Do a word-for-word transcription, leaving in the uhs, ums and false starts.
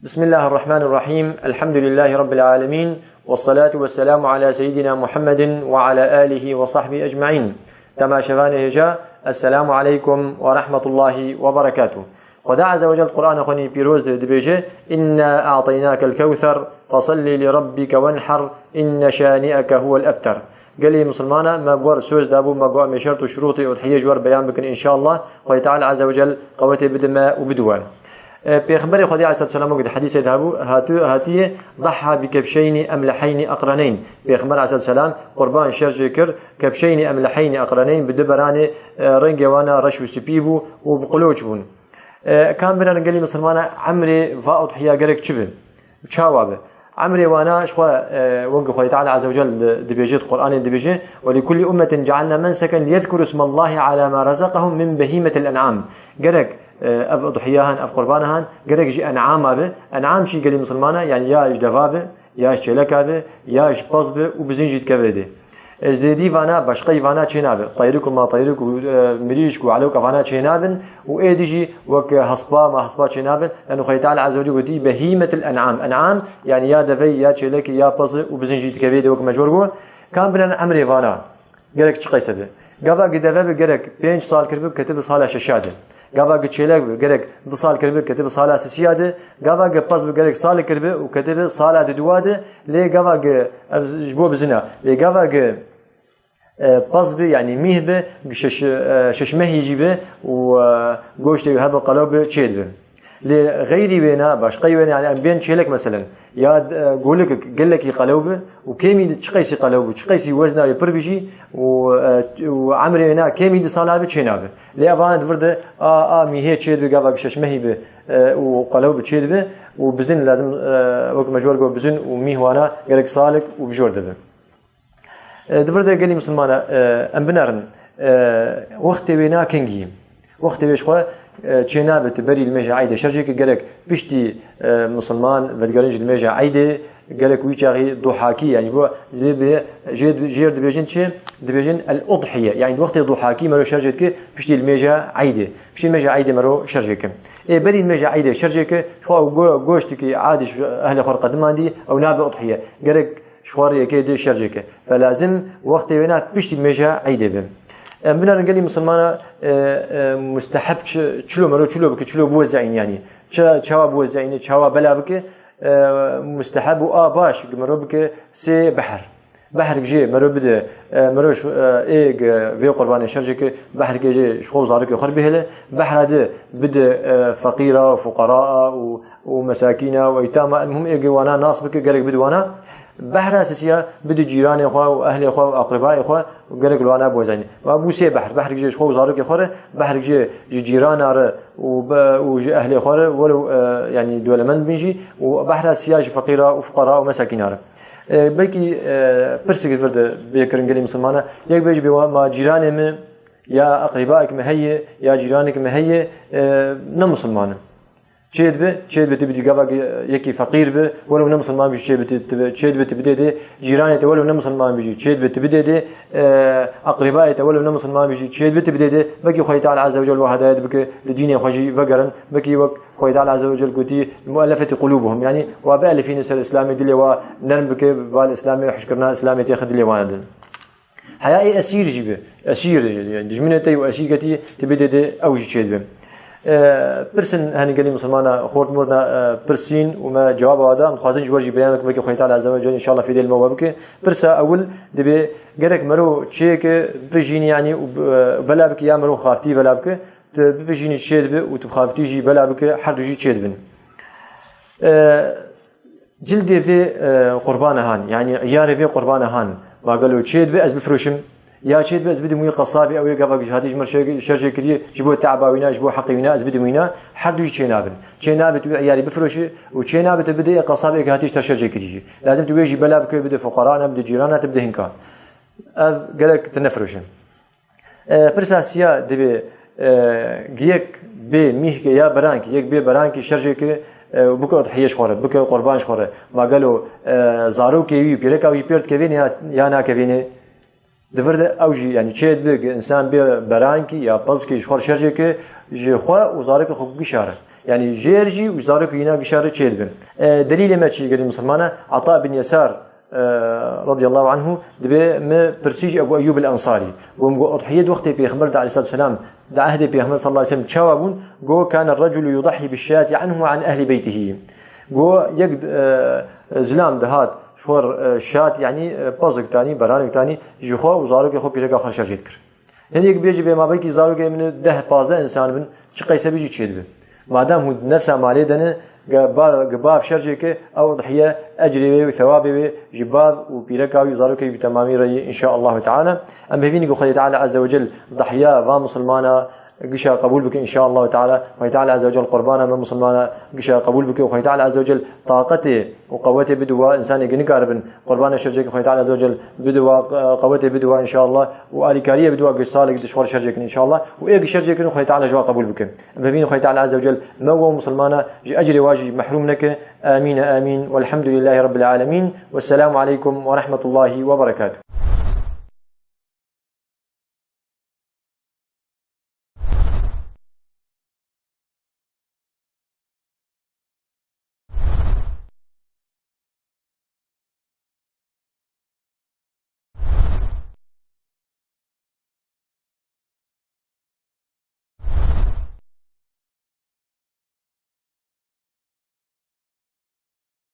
بسم الله الرحمن الرحيم. الحمد لله رب العالمين. والصلاة والسلام على سيدنا محمد وعلى آله وصحبه أجمعين. Temaşevanê hêja, Esselamu aleykum ve rahmetullahi ve berekatuh. Xweda Azze ve Cel Qur'ana xwe nî pîroz de dibêje, "İnna a'taynakel kewser, fesalli li rabbike wenhar, inne şani'eke huvel ebter." Gelî misilmana me bi wer söz dabû, me got em ê şert û şurûtê udhiyê ji wer beyan bikin înşallah. Xwedê Teala Azze ve Cel qewetê bide me û bide we. E, Pêxemberê Xwedê Aleyhisselatu Selam wekî di hedîsê de hebû, hatû, hatiye, "Dahha bi kebşeyni emleheynî aqreneyn." Pêxember Aleyhisselatu Selam qurban şerjê kir, kebşeyni emleheynî aqreneyn, bi du beranê, e, rengê wana reş û spî bû û bi qiloç bûn. E, kam binarin gelî misilmana emrê va udhiya gerek çi bi? Çawa bi? Emrê wana ji xwe, e, wek Xwedê Teala Azze ve Cel di-, dibêje, di Qur'anê dibêje, "Ve li kulli ummetin cealna menseken liyezkuru ismallahi ala ma razaqahum min behimetil en'am." Gerek, e, ev udhiya han, ev qurbana han, gerek ji en'ama bi. En'am çi gelî misilmana? Yani ya ji deva bi, ya ji çêleka bi, ya ji pez bi û bizin jî dikeve dê. E, zêdî vana, başqey vana çênabe. Teyrik û mateyrik û, e, mirîşk û elewka vana çênabin û êdî jî wek hespa, ma hespa çênabin. Yani Xwedê Teala Azze ve Celle gotî, "Behîmetil en'am." En'am, yani ya devey, ya çêlekî, ya pezî û bizin jî dikevê de wek me ji wer got. Kam binarin emrê vana? Gerek çi qeyse be? Gava gi deve bi gerek pênc sal kiribi, ketibi sala şeşa de. Gava gi çêlek bi gerek du sal kiribi, ketibi sala sisiya de. Gava gi pez bi gerek sal kiribi û ketibi sala di duwa de. Lê gava gi, ev ji bo bizina. Lê gava gi, e, pez bi, yani mîh bi, gi şeş, e, şeş mehî jî bi û, e, goştê wî hebe qelew bi çêd bi. Lê xeyrî wêna, başqey wêna, yani em bên çêlek meselen, ya, e, golikek gelekî qelew bi û kêmî çi qeysî qelew bi, çi qeysî wezna wê pir bi jî û, e, û emrê wêna kêmî di sala bi çênabi. Lê evana di vir de a, a mîhê çêd bi, gava bi şeş mehî bi, e, û qelew bi çêd bi û bizin lazim, e, wek me ji wer got bizin û mîh wana gerek salik û bijor dibi. E, di vir de gelî misilmana, e, em binerin, e, wextê wêna kengî. Wextê wê ji xwe, e, çênabe tu berî li mêja eydê şerjê ki gerek piştî, e, misilman vedigerin ji li mêja eydê gerek wî çaxî duhakî, yani bo zê bi, jê, jêr dibêjin çi? Dibêjin el-udhiye. Yani wextê duhakî mero şerjê ki piştî li mêja eydê. Piştî mêja eydê mero şerjê ki. Ê berî li mêja eydê şerjê ki, ji xwe go-, goşt ki adî ji ehlê xwe qedimandî, ew nabe udhiye. Gerek ji xwe rê yekê dê şerjê ke. Ve lazim wextê wêna piştî mêja eydê be. Em binarin gelî misilmana, e, e, musteheb çi, çilo mero çilo bike, çilo biwezeyîn yani. Ça-, çawa biwezeyîne, çawa bela bike, e, musteheb û a baş gi mero bike sê behr. Behrek jê mero bide, e, mero şu, e, ê gi vê qurbanê şerjê ke behrek jê ji xwe û zarokê xwe bihêle. Behra di bide, e, feqîra, fuqeraa û, û mesakîna û eytama, el muhim ê gi wana nas bike, gerek bide wana. Behra sisiya bide cîranê xwe û ehlê xwe û aqribayê xwe û gerek li wana bozanî. Va bû sê behr, behrek jê ji xwe û zarokê xwe re, behrek jê ji cîrana re û be-, û ji ehlê xwe re, welew, e, yanî dewlemend bin jî, û behra siya ji feqîra û fuqara û mesakîna re. E, belkî, e, pirsek vir de bê kirin gelî misilmana, yek bê jî bê wa ma cîranê min ya eqrîbayek me heye, ya cîranek me heye, e, ne misilman in. Çêdibe, çêdibe tu bidî gava yekî feqîr bi, welew ne misilman bi jî çêdibe tu, tu, çêdibe tu bidê dê, cîranê te welew ne misilman bi jî çêdibe tu bidê dê, e, eqrîbayê te welew ne misilman bi jî çêdibe tu bidê dê, belkî Xwedê Teala Azze ve Celle wa hedayet bike, li dînê xwe jî vegerin, belkî wek Xwedê Teala Azze ve Celle gotî, "Muellefeti qulubuhum", yanî wa bielifîne ser Îslamê, dilê wa nerm bike, bal Îslamê, hişkirina Îslamê têxe dilê wan de. Heya ê esîr jî bi. Esîr, yani dijminê te û esîrketî tu bidê dê ew jî çêdibe. E, pirsin henî gelî misilmana xort mirna, e, pirsîn û me cewaba da, em dixwazin ji we jî beyan bikin, belkî Xwedê Teala Azze ve Celle înşallah fêdê li me we bike. Pirsa ewil dibê gerek mero çêke bijîn yani û, e, bela bike ya mero xaftî bela bike. Tu bibijînî çêdibe û tu bixaftî jî bela bike, her du jî çêdibin. E, Cildê vê, e, qurbana han, yanî iyarê vê qurbana han, bagelo çê dibe ez bifiroşim, ya çê dibe ez bidim wî qesabê, ew ê gava ji hatî ji mir şer-, şerjê kiriye, ji bo te'ba wîna, ji bo heqê wîna ez bidim wîna, her du jî çê nabin. Çê nabe tu wî iyarî bifiroşî û çê nabe tu bidê ê qesabê ê hatî ji te şerjê kiriye jî. Lazim tu wê jî bela bike, bide fuqarana, bide cîrana, tu bide hinka. Ev gerek tu nefiroşe. E, pirsa siya dibê, e, yek bê mîhke ya berankî, yek bê berankî şerjêke, e, bike udhiye ji xwe re, bike qurban ji xwe re. Ma gelo, e, zarokê wî, pîreka wî pêr dikevêne ya, ya nakevêne? Di vir de ew jî, yanî çê dibe ku însan bê berankî ya pezkî ji xwe re şerjê ke, ji xwe û zarokê xwe gişare. Yanî jêr jî û zarokê yîna gişare çê dibe. E, delîlê me çi gelî misilmana? Ata bin Yesar, e, radiyallahu anhu, dibê me pirsî ji Ebu Eyyûb el Ensarî. Û min got, udhiyê di wextê Pêxember de aleyhissalatu vesselam, di ehdê Pêxember sallallahu aleyhi ve sellem çawa bûn? Got, kâne reculu yudahî bi şâti anhu an ehli beytihi. Got, yek, e, zilam dihat, ji xwe, e, şat, yanî, e, pezek tanî, beranek tanî, ji xwe û zarokê xwe pîreka xwe şerjê dikir. Hindik bêjî bê mabekî zarokê min deh pazdeh însan bin, çi qeyse bijî çê dibe. Madem hûn nefsa malê de ne, ge ba-, ge bav şerjê ke, ew dihiye ecrê wê û thewabê wê ji bav û pîreka wî û zarokê wî bi temamî re yê, înşaallahu teala. Em hêvî ne ku Xwedê Teala Azze ve Cel dihiya va misilmana gişa qebûl bike, înşaallahu teala. Xwedê Teala Azze ve Cel qurbana me misilmana gişa qebûl bike û Xwedê Teala Azze ve Cel taqetê û qewetê bide wa, însanê ki nikaribin qurbana şerjê ke, Xwedê Teala Azze ve Cel bide wa, e, qewetê bide wa, înşaallah, û alîkariyê bide wa, giş salek di ji xwe re şerjê kin, înşaallah, û ê giş şerjê kin, Xwedê Teala ji wa qebûl bike. Em hêvî ne Xwedê Teala Azze ve Cel me û misilmana ji ecrê wa jî mehrûm neke. Amîn, amîn. Welhamdulillahî Rabbil alemin. Wesselamu aleykum ve rahmetullahi ve berekatuh.